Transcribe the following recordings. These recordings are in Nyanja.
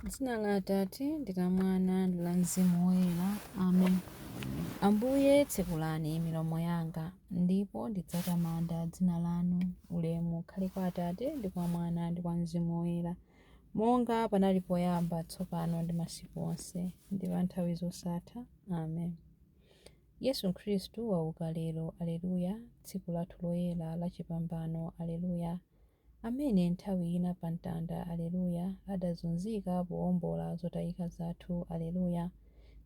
Dzina la Atate ndi la Mwana ndi la Mzimu Woyera. Amen. Ambuye, tsekulani milomo yanga, ndipo ndidzatamanda dzina lanu. Ulemu ukhale kwa Atate ndi kwa Mwana ndi kwa Mzimu Woyera, monga panali poyamba, tsopano ndi masiku onse, ndi pa nthawi zosatha. Amen. Yesu Khristu wauka lero, Aleluya, tsiku lathu loyera la chipambano, Aleluya. Amene nthawi ina pa mtanda, Aleluya, adazunzika powombola zotayika zathu, Aleluya.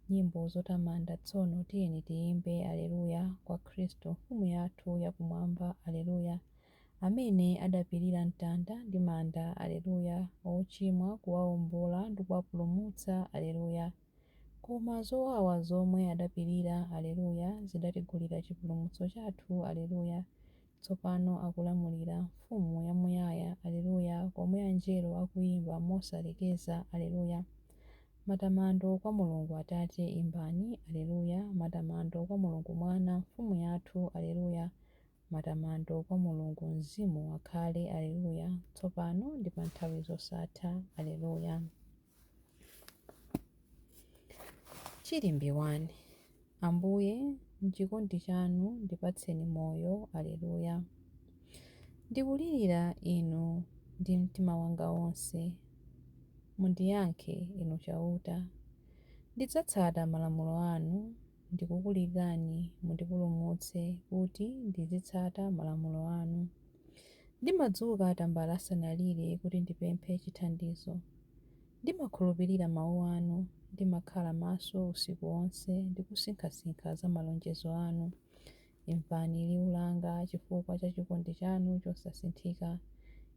Nyimbo zotamanda tsono tiyeni tiyimbe, Aleluya, kwa Khristu Mfumu yathu ya Kumwamba, Aleluya. Amene adapirira mtanda ndi manda, Aleluya, ochimwa kuwaombola ndi kuwapulumutsa, Aleluya. Koma zowawa zomwe adapirira, Aleluya, zidatigulira chipulumutso chathu, Aleluya. Tsopano akulamulira, Mfumu yamuyaya, Aleluya, komwe anjelo akuimba mosalekeza, Aleluya. Matamando kwa Mulungu Atate imbani, Aleluya, matamando kwa Mulungu Mwana, Mfumu yathu, Aleluya, matamando kwa Mulungu Mzimu akhale, Aleluya, tsopano ndi pa nthawi zosatha, Aleluya. Chilimbi 1. Ambuye, m'chikondi chanu ndipatseni moyo, Aleluya. Ndikulirira Inu ndi mtima wanga wonse, mundiyankhe, Inu Chauta. Ndidzatsata malamulo anu, ndikukulirani mundipulumutse, kuti ndizitsata malamulo anu. Ndimadzuka tambala asanalire kuti ndipemphe chithandizo. Ndimakhulupirira mau anu, ndimakhala maso usiku wonse ndikusinkhasinkha za malonjezo anu. Imvani liwu langa chifukwa cha chikondi chanu chosasinthika.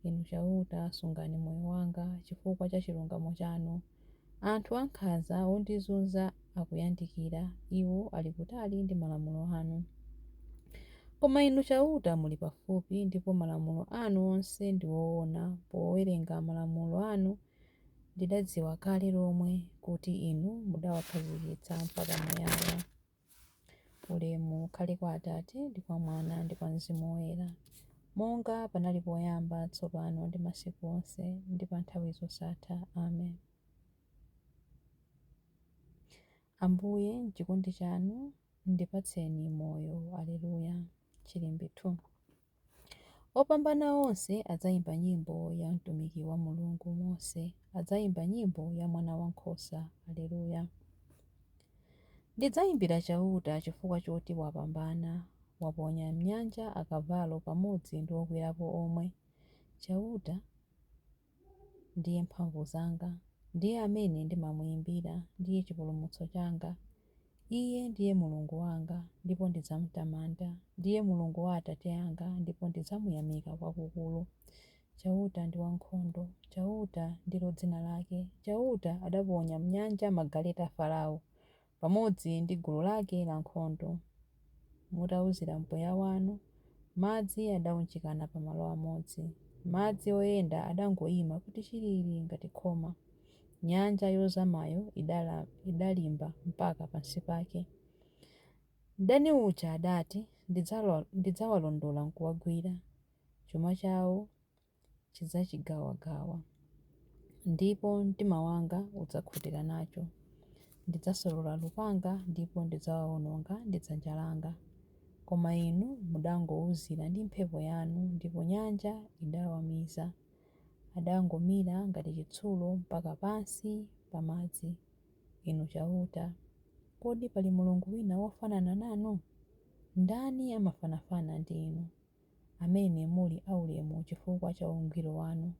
Inu Chauta, sungani moyo wanga chifukwa cha chilungamo chanu. Anthu ankhanza ondizunza akuyandikira, iwo ali kutali ndi malamulo anu. Koma Inu Chauta muli pafupi, ndipo malamulo anu onse ndi oona. Powerenga malamulo anu ndidadziwa kale lomwe kuti Inu mudawakhazikitsa mpaka muyaya. Ulemu ukhale kwa Atate, ndi kwa Mwana, ndi kwa Mzimu Woyera, monga panali poyamba, tsopano, ndi masiku onse, ndi pa nthawi zosatha. Amen. Ambuye, m'chikondi chanu ndipatseni moyo. Aleluya. Chilimbi 2. Opambana onse adzaimba nyimbo ya mtumiki wa Mulungu Mose, adzaimba nyimbo ya Mwanawankhosa. Aleluya. Ndidzaimbira Chauta chifukwa choti wapambana, waponya m'nyanja akavalo pamodzi ndi okwerapo omwe. Chauta ndiye mphamvu zanga, ndiye amene ndimamuimbira, ndiye chipulumutso changa. Iye ndiye Mulungu wanga, ndipo ndidzamutamanda, ndiye Mulungu wa atate anga, ndipo ndidzamuyamika kwakukulu. Chauta ndi wankhondo, Chauta ndilo dzina lake. Chauta adaponya m'nyanja magaleta a Farao, pamodzi ndi gulu lake lankhondo. Mutauzira mpweya wanu, madzi adaunjikana pa malo amodzi. Madzi oyenda adangoima kuti chilili ngati khoma. Nyanja yozamayo idalimba mpaka pansi pake. Mdani uja adati, Ndidzawalondola nkuwagwira. Chuma chao ndidzachigawagawa, ndipo mtima wanga udzakhutira nacho. Ndidzasolola lupanga ndipo ndidzawaononga ndi dzanja langa. Koma inu mudangouzira ndi mphepo yanu, ndipo nyanja idawamiza. Adangomira ngati chitsulo mpaka pansi pa madzi. Inu Chauta, kodi pali mulungu wina wofanana nanu? Ndani amafanafana ndi inu? amene muli aulemu chifukwa cha ungwiro wanu?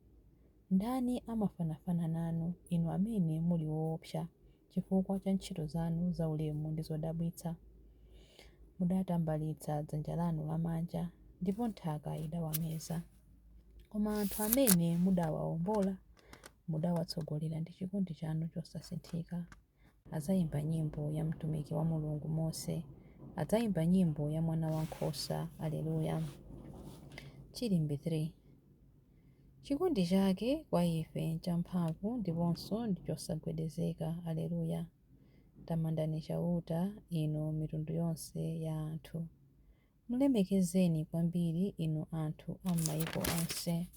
Ndani amafanafana nanu, inu amene muli woopsa chifukwa cha ntchito zanu zaulemu ndi zodabwitsa? Mudatambalitsa dzanja lanu lamanja, ndipo nthaka idawameza. Koma anthu amene mudawaombola, mudawatsogolera ndi chikondi chanu chosasinthika. Adzaimba nyimbo ya mtumiki wa Mulungu Mose, adzaimba nyimbo ya Mwanawankhosa. Aleluya. Chilimbi 3. Chikondi chake kwa ife nchamphamvu ndiponso ndi chosagwedezeka. Aleluya. Tamandani Chauta, inu mitundu yonse ya anthu. Mlemekezeni kwambiri inu anthu a m'maiko onse.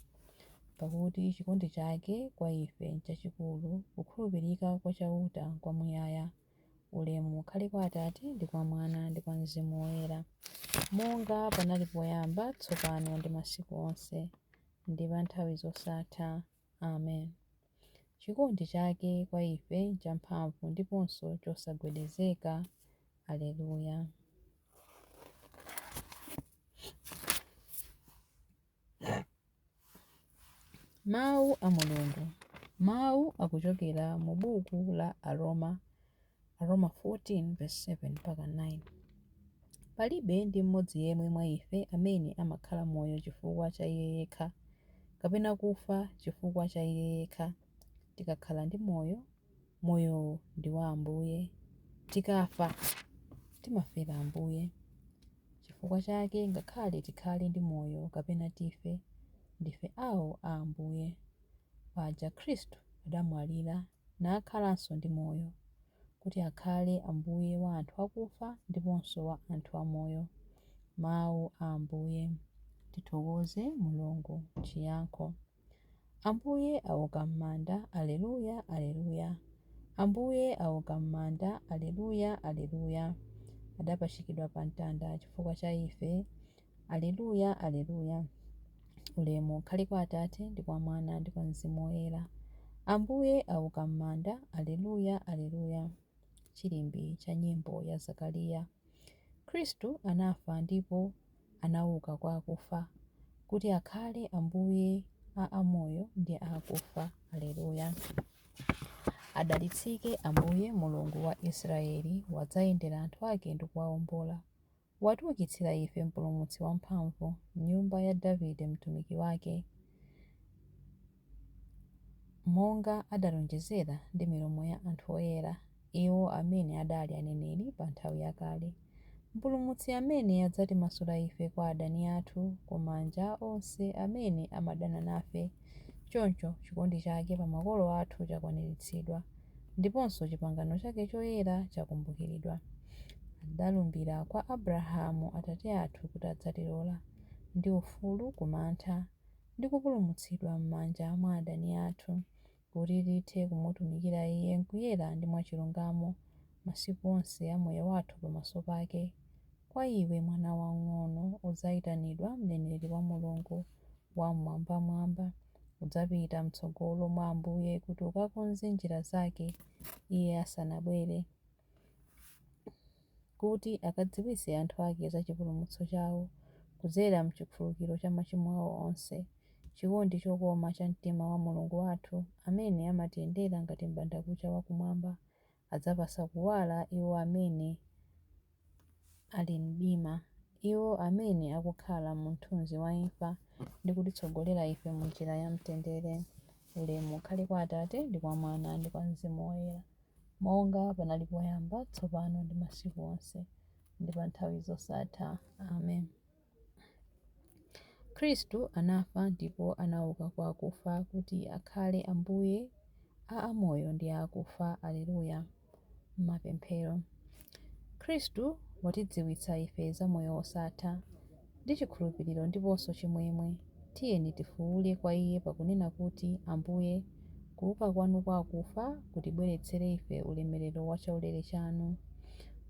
Pakuti chikondi chake kwa ife nchachikulu, kukhulupirika kwa Chauta nkwamuyaya. Ulemu ukhale kwa Atate, ndi kwa Mwana, ndi kwa Mzimu Woyera, monga panali poyamba, tsopano ndi masiku onse, ndi pa nthawi zosatha. Amen. Chikondi chake kwa ife nchamphamvu ndiponso chosagwedezeka. Alleluya. Mawu a Mulungu. Mawu akuchokera mu buku la Aroma, Aroma 14:7-9. Palibe ndi mmodzi yemwe mwa ife amene amakhala moyo chifukwa cha iye yekha, kapena kufa chifukwa cha iye yekha. Tikakhala ndi moyo, moyowo ndi wa Ambuye. Tikafa, timafera Ambuye. Chifukwa chake ngakhale tikhale ndi moyo kapena tife, ndife awo a Ambuye. Paja Khristu adamwalira nakhalanso ndi moyo, kuti akhale Ambuye wa anthu akufa ndiponso wa anthu amoyo. Mawu a Ambuye. Tithokoze Mulungu. Chiyankho. Ambuye auka m'manda, Alleluya, Alleluya. Ambuye auka m'manda, Alleluya, Alleluya. Adapachikidwa pa mtanda chifukwa cha ife, Alleluya, Alleluya. Ulemu ukhale kwa Atate, ndi kwa Mwana, ndi kwa Mzimu Woyera. Ambuye auka m'manda, Alleluya, Alleluya. Chilimbi cha nyimbo ya Zakariya. Khristu anafa ndipo anauka kwa akufa, kuti akhale Ambuye a amoyo ndi a akufa. Alleluya. Adalitsike Ambuye Mulungu wa Israeli, wadzayendera anthu ake ndi kuwaombola. Watiukitsira ife Mpulumutsi wamphamvu, m'nyumba ya Davide mtumiki wake, monga adalonjezera ndi milomo ya anthu oyera, iwo amene adali aneneri pa nthawi yakale. Mpulumutsi amene adzatimasula ife kwa adani athu, ku manja a onse amene amadana nafe. Choncho chikondi chake pa makolo athu chakwaniritsidwa, ndiponso chipangano chake choyera chakumbukiridwa. Adalumbira kwa Abrahamu atate athu kuti adzatilola ndi ufulu ku mantha, ndi kupulumutsidwa m'manja mwa adani athu, kuti tithe kumutumikira Iye m'kuyera ndi mwachilungamo masiku onse a moyo wathu pamaso pake. Kwa iwe, mwana wamng'ono, udzaitanidwa mneneri wa Mulungu Wam'mwambamwamba. Udzapita m'tsogolo mwa Ambuye kuti ukakonze njira zake Iye asanabwere, kuti akadziwitse anthu ake za chipulumutso chawo, kudzera m'chikhululukiro cha machimo awo onse. Chikondi chokoma cha mtima wa Mulungu wathu, amene amatiyendera ngati m'bandakucha wa kumwamba, adzapatsa kuwala iwo amene ali m'mdima, iwo amene akukhala mu mthunzi wa imfa, ndi kutitsogolera ife m'njira ya mtendere. Ulemu ukhale kwa Atate, ndi kwa Mwana, ndi kwa Mzimu Woyera, monga panali poyamba, tsopano, ndi masiku onse, ndi pa nthawi zosatha. Amen. Khristu anafa ndipo anauka kwa akufa kuti akhale Ambuye a amoyo ndi a akufa. Alleluya. Mapemphero. Khristu watidziwitsa ife za moyo wosatha. Ndi chikhulupiriro ndiponso chimwemwe, tiyeni tifuule kwa Iye pakunena kuti, Ambuye, kuuka kwanu kwa akufa kutibweretsere ife ulemerero wa chaulere chanu.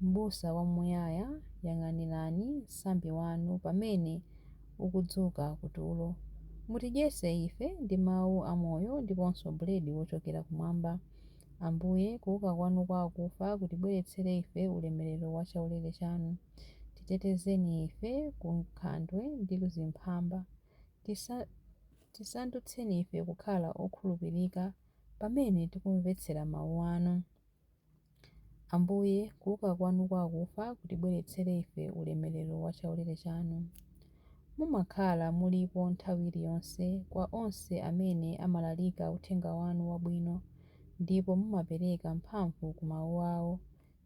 M'busa wamuyaya, yang'anirani msambi wanu pamene ukudzuka kutulo. Mutidyetse ife ndi mawu a moyo ndiponso buledi wochokera kumwamba. Ambuye, kuuka kwanu kwa akufa kutibweretsere ife ulemerero wa chaulere chanu. Titetezeni ife ku nkhandwe ndi zimphamba. Tisandutseni ife kukhala okhulupirika pamene tikumvetsera mawu anu. Ambuye, kuuka kwanu kwa akufa kutibweretsere ife ulemerero wa chaulere chanu. Mumakhala mulipo nthawi iliyonse kwa onse amene amalalika uthenga wanu wabwino ndipo mumapereka mphamvu ku mawu awo.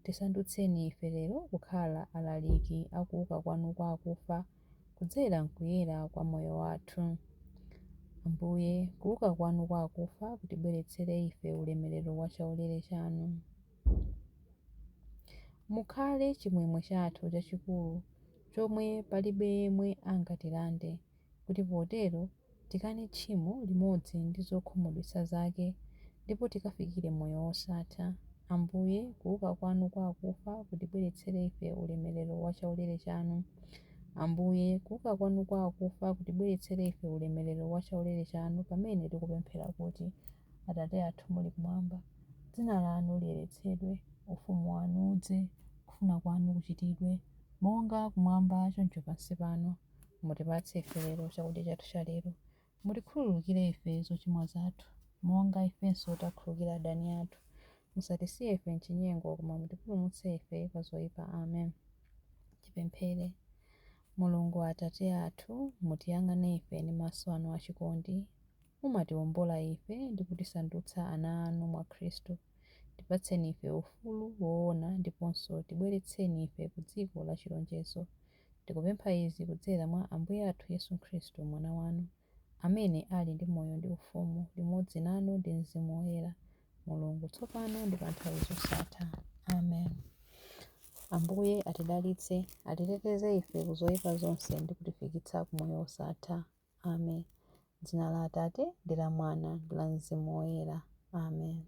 Tisandutseni ife lero kukhala alaliki a kuuka kwanu kwa akufa kudzera m'kuyera kwa moyo wathu. Ambuye, kuuka kwanu kwa akufa kutibweretsere ife ulemerero wa chaulere chanu. Mukhale chimwemwe chathu chachikulu chomwe palibe yemwe angatilande, kuti potero Tikane tchimo limodzi ndi zokhumudwitsa zake, ndipo tikafikire moyo wosatha. Ambuye, kuuka kwanu kwa akufa kutibweretsere ife ulemerero wa chaulere chanu. Ambuye, kuuka kwanu kwa akufa kutibweretsere ife ulemerero wa chaulere chanu pamene tikupemphera kuti, Atate athu muli kumwamba, dzina lanu liyeretsedwe, ufumu wanu udze, kufuna kwanu kuchitidwe, monga kumwamba choncho pansi pano. Mutipatse ife lero chakudya chathu cha lero. Mutikhululukire ife zochimwa zathu, monga ifenso takhululukira adani athu. Musatisiye ife m'chinyengo, koma mutipulumutse ife kwa zoyipa. Amen. Tipemphere. Mulungu Atate athu, mutiyang'ane ife ndi maso anu achikondi. Mumatiwombola ife ndi kutisandutsa ana anu mwa Khristu. Tipatseni ife ufulu woona ndiponso tibweretseni ife ku dziko la chilonjezo. Tikupempha izi kudzera mwa Ambuye athu Yesu Khristu, Mwana wanu, amene ali ndi moyo ndi ufumu, limodzi nanu ndi Mzimu Woyera, Mulungu, tsopano ndi pa nthawi zosatha. Amen. Ambuye atidalitse, atiteteze ife ku zoyipa zonse ndi kutifikitsa ku moyo wosatha. Amen. M'dzina la Atate, ndi la Mwana, ndi la Mzimu Woyera. Amen.